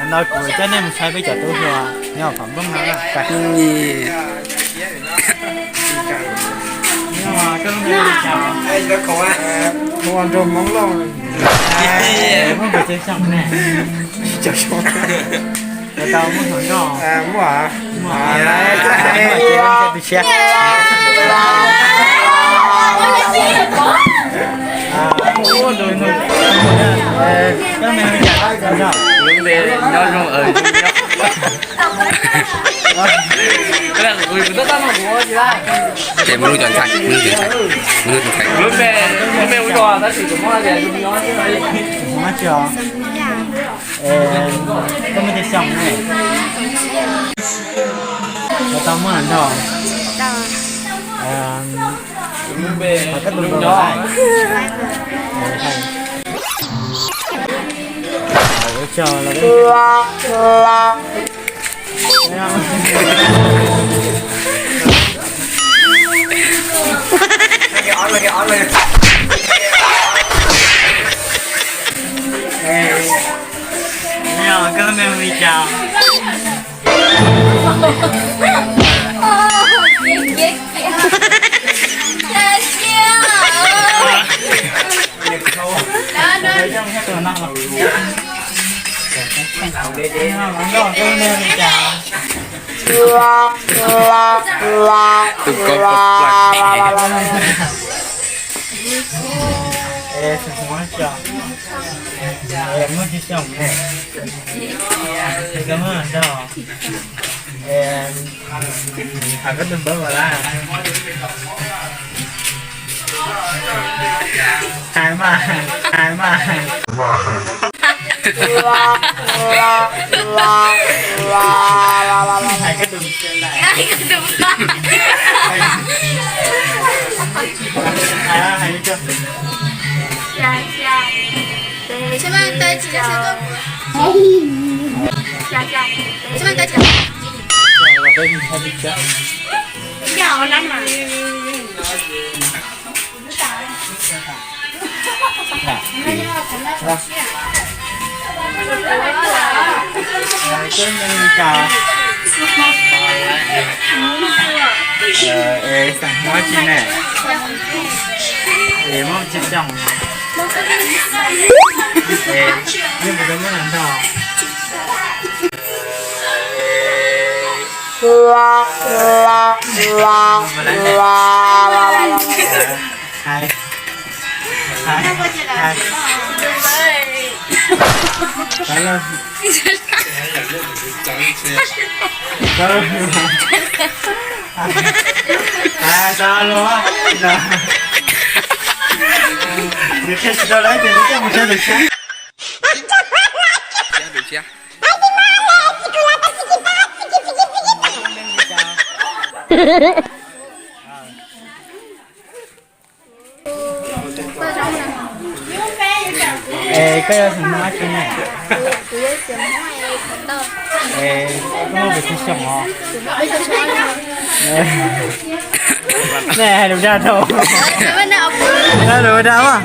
Ntawd kuv coj nej mus saib peb cov tub hluas nyob hauv Pham Nplooj no. Ua nrog Hmoob Lauj. Muaj npawg Txhiaj Xyooj ne. Tau muaj hluas nkauj. Muaj. Tus tshiab. Ces muaj lub cov ntxhais, muaj lub cov ntxhais, muaj lub ntxhais. Koj muaj cov xyoos ne? Koj tau muaj nrog? Koj tus npawg lawm? Ua tsaug los. Koj me li cas? Tus koj pom plaws. Es muaj tsis xyoos ne. Koj muaj nrog? Hais koj tus npawg mas lawm. Hais mas, hais mas. Hais koj tus, hais, hais li ko. Es xav muab tsis ne? Es muab tsis xyoos. Es yeej puas tau muab nrog? Hais, hais, hais. Hais tau los. Nws qhia tsis tau lawm ces nws coj mus saib tus tshiab. Es koj yuav xeem Hmoob dab tsi ne? Es koj muaj pes tsawg xyoo os? Nej hais lus dag dhau. Hais lus dag mas.